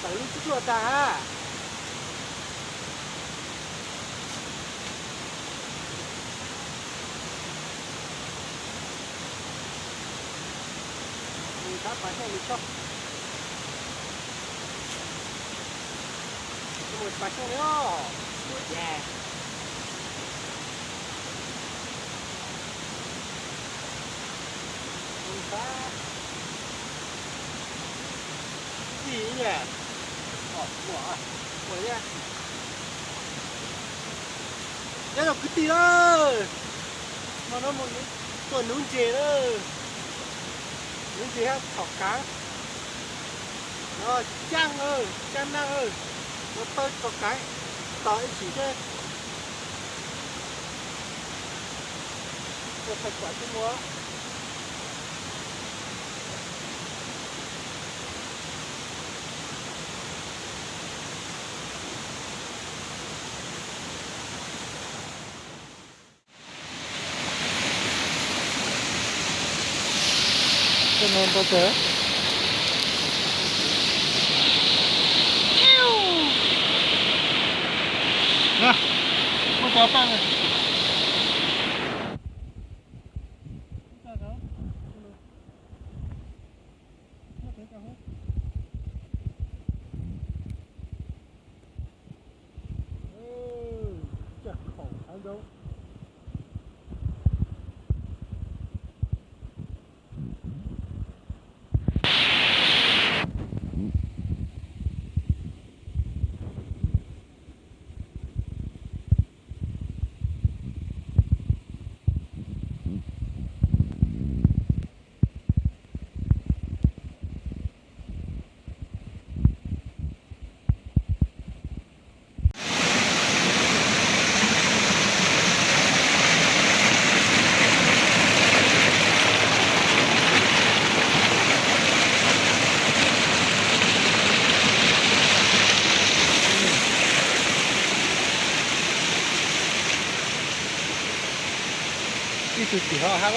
Tawm lub tsuj tsuaj tag ha. Mus tshab pas xyoob li tso. Mus pas xyoob li os. Ua cas. Mus tshab. Ib yam. Ua, ua, ua. Nyob zoo kwv tij na, no no mus tuaj nuv ntses na, nuv ntses hab txhom kaav, no caaj, caaj naaj, ua tawb tso kaav, tos ib chim seb. Ua thaij kuam xwb muab. Ib tug tim ho hab.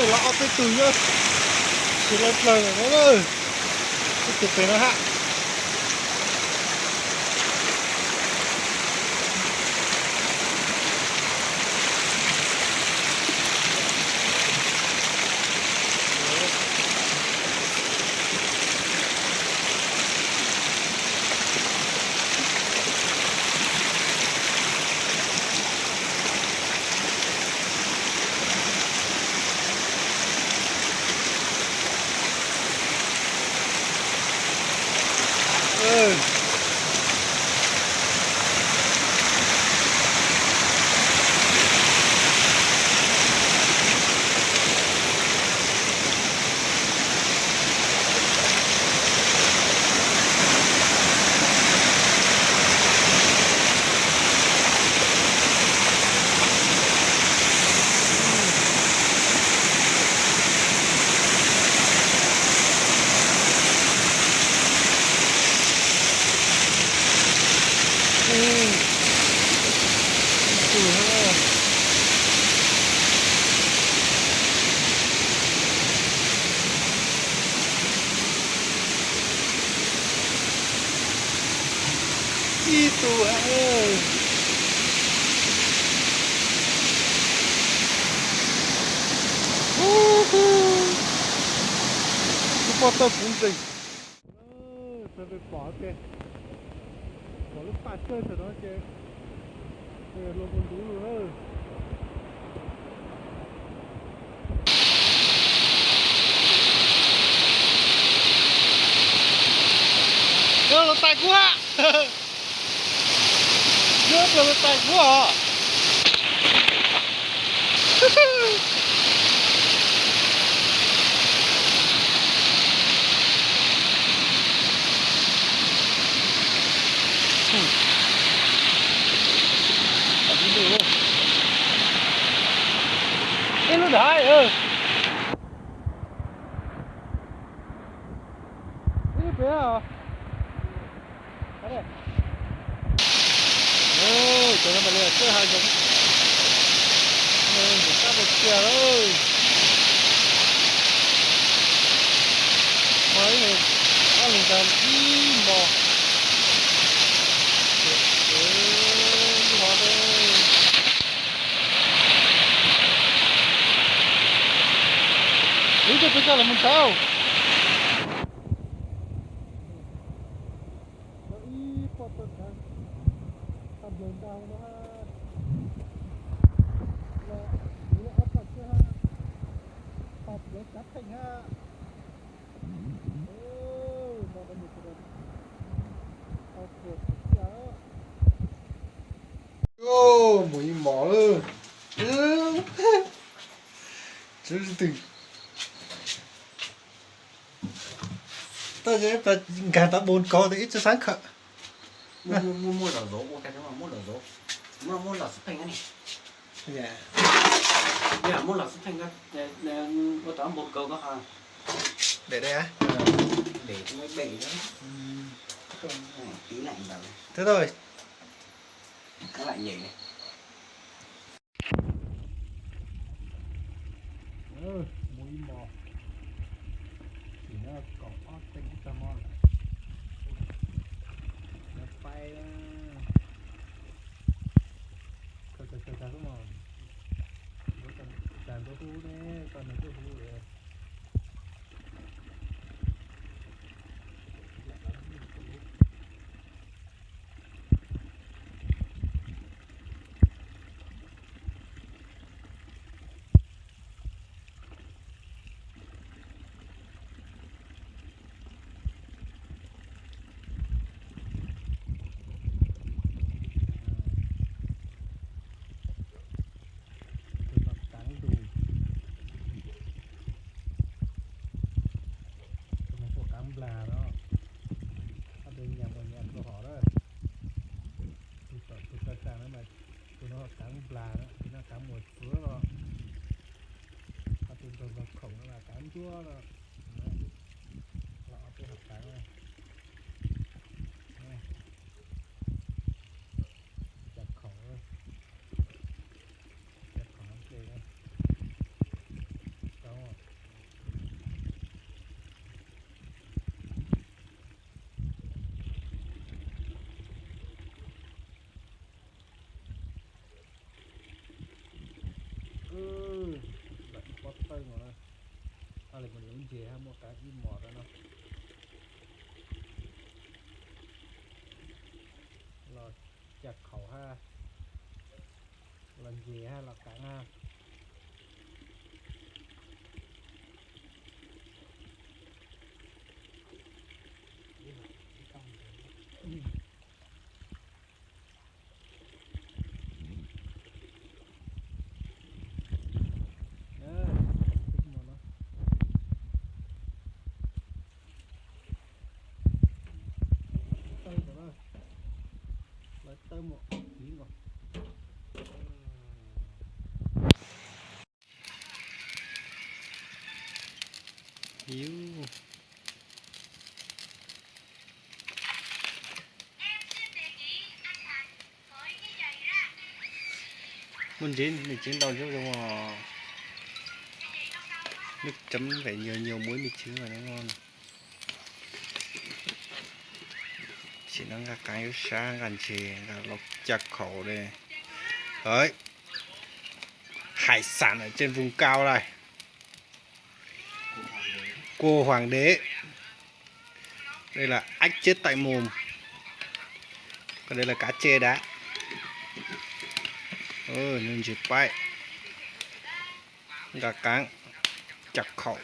Los ob peb tug yuav tsis los dlawg lawm na. Ib tug pem no hab. Ib tug. Lub pob tawj puv nreeg. Txog pem pom tias pom lub paj tsawg tam no ces luag mus ntuv lug lawm. Yog luag tais kuv hab. Yog luag tais kuv os. Ib lub ntawd. Ib lub pem. Cov no mas li txawj hav zoov, ntxim qab tiag tiag lawm. Hmo ib, ob leeg tag ib mos. Ib tug peb coj los mus ntshav. Ib pob tawj khav, tau nplawg ntag no. Los kuv ob paj tsawg hab, tau pluav cav pheej hab. Tau pluav tiag tiag. Mus ib mos lawm. Tswv twg Tau nkag tau bos kaus tas ib tsi xaav khawm. Muaj, muaj, muaj lom zov ua, muaj lom zov, muaj, muaj lom xub pheej ni. Yog muaj lom xub pheej, ua tau bos kaus ko ha. Dam dam, dam, dam, tiv laiv ntawd. Twb tau. Lam nyem li. Mus ib mos, tsis nyob kaum ob teev ib tag hmo lawm. Nyob pais, khaws khaws khaws tag xwb mog. Ntxuav tag ntxuav huv ne, tag ntxuav huv. Tus no kaav ntug, tus no kuj kaav nplag no, ob tug nyas mus nyas rau hov lawm. Tus tom tus tag tag no mas tus no kaav nplag no, tus no kaav mus txwv no, ho tus nrog nrog khoom no mas kaav ntsuab no. Los ob peb hom kaav, cas khoom, cas khoom hle tau. Lam ib pob tawj no na, hab li mus lub ntses hab muaj kaav ib mos rau no. Los cas khoom hab, los ntses hab los kaav hab. Tawb mus ob kiv nkaus. Hiu. Muaj ntsev me ntsev ntau zoo zoo os. Nước chấm phải nhiều nhiều muối mới chín vào nó ngon. Sim no nqa qeev ib sab, nqa ntses, nqa los cà khẩu đây. Đấy. Hải sản ở trên vùng cao đây. Cua hoàng đế. Đây là ếch chết tay mùm. Còn đây là cá chê đá. Ntses paib. Nqa qeev, cà khẩu.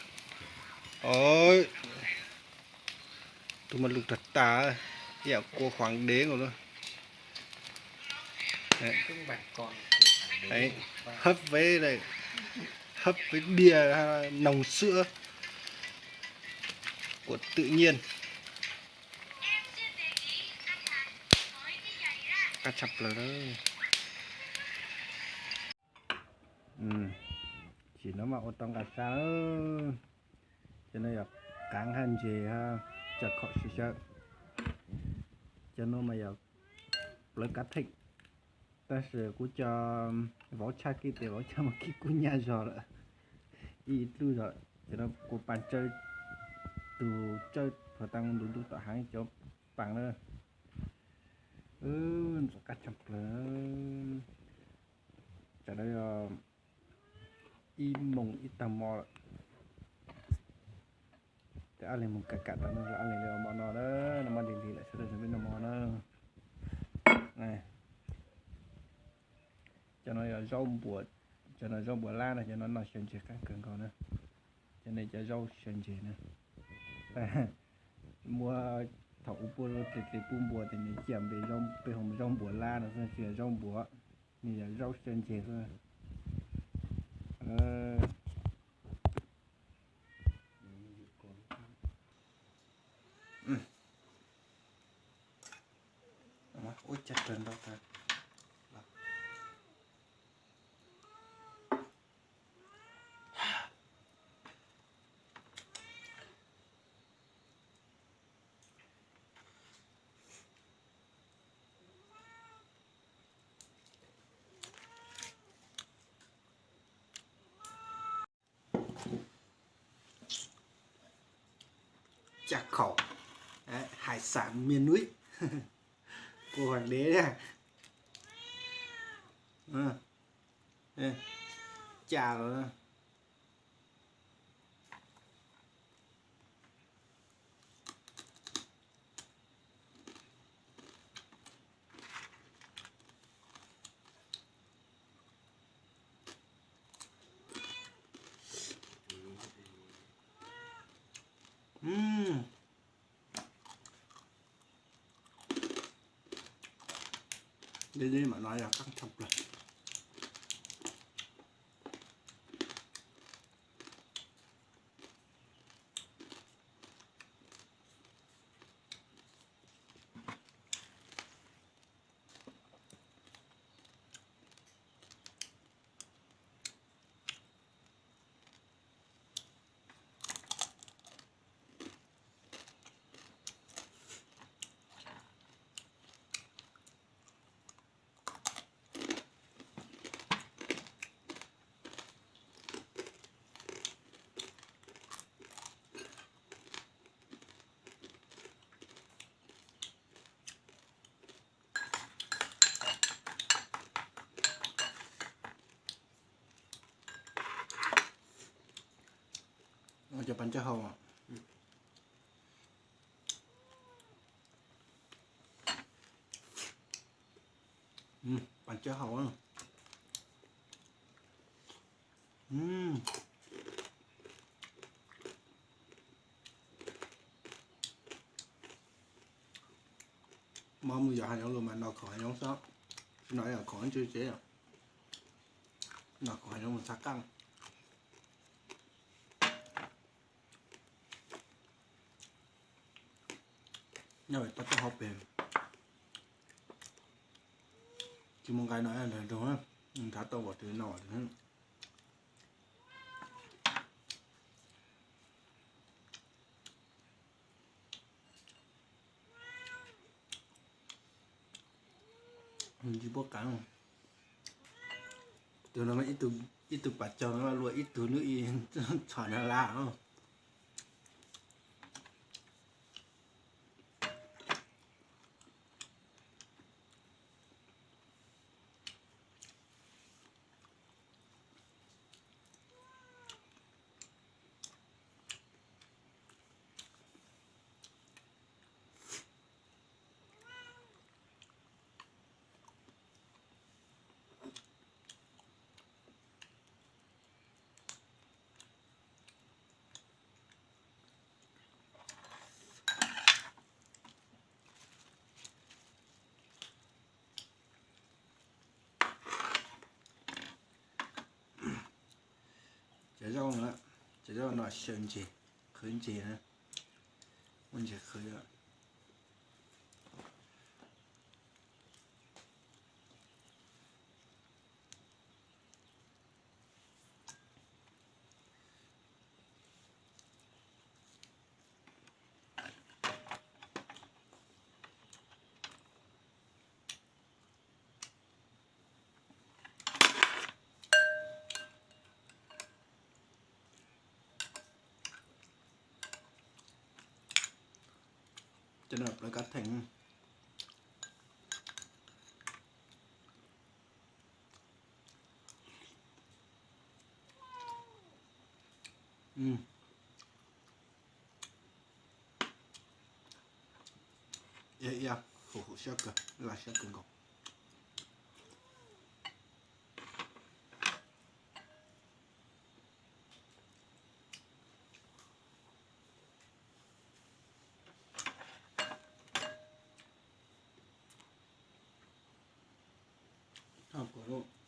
Tus mas lus tag tas, ib yam cua hoàng đế nkaus lawm. Đấy, hấp với lại, hấp với bia nồng sữa của tự nhiên. Qab tshaj plaws. Sim no mas ua tau nqa sab. Cov no yog qeev hab ntses hab cà khẩu sib xyaw. Cov no mas yog plawv kav theem, tab sis kuv cov vauv tshaj kiag tes vauv tshaj mas kiag kuj nyaj zog lawm, ib dluj zog. Cov no kuv pas tsawb, tus tsawb phav taas ntuj ntuj tom heev cov pas na. Ntxim qab tshaj plaws. Tam no yog ib moos ib tag hmo lawm. Ces ab leeg mus kam kam tas no, ab leeg li ua mov no na, noj mov lig lig lawm sawv daws zoo peb noj mov na. Cov no yog zaub npua, cov no zaub npua lab na, cov no noj xyaw ntses qab kawg nkaus na. Cov no cov zaub xyaw ntses na. Muab thaum ub pub dle dle pub npua ces nws cia npe, peb hu zaub npua lab no xwb, tsis yog zaub npua, nws yog zaub xyaw ntses xwb. Ua cas raws ntau tas. Cà khẩu, đấy, hải sản miền núi. Cua hoàng đế nha. Ờ. Ê, chà rồi. Ừm. Deb deb mas no yog qab tshaj plaws. Cov pas tsawb hau. Pas tsawb hau. Mov mus yos hav zoov los mas noj khoom hav zoov xwb, tsis noj khoom tsev tsev, noj khoom hav zoov mus txhav qab. Nyob pem toj roob hauv pem. Tsis muaj nqaij no nrog rau, nrhav tau kom twv no. Tsis puab qev. Tus no ib tug pas caug no luaj ib tug nub i txhom na lab. Cov zaub no, cov zaub no xyaw ntseg, qhwv ntseg, muaj ntseg qhwv. Cov no plawv kab theem. Ia ia, huv huv siab kawg, laj siab kawg nkaus. Thaj kuv lub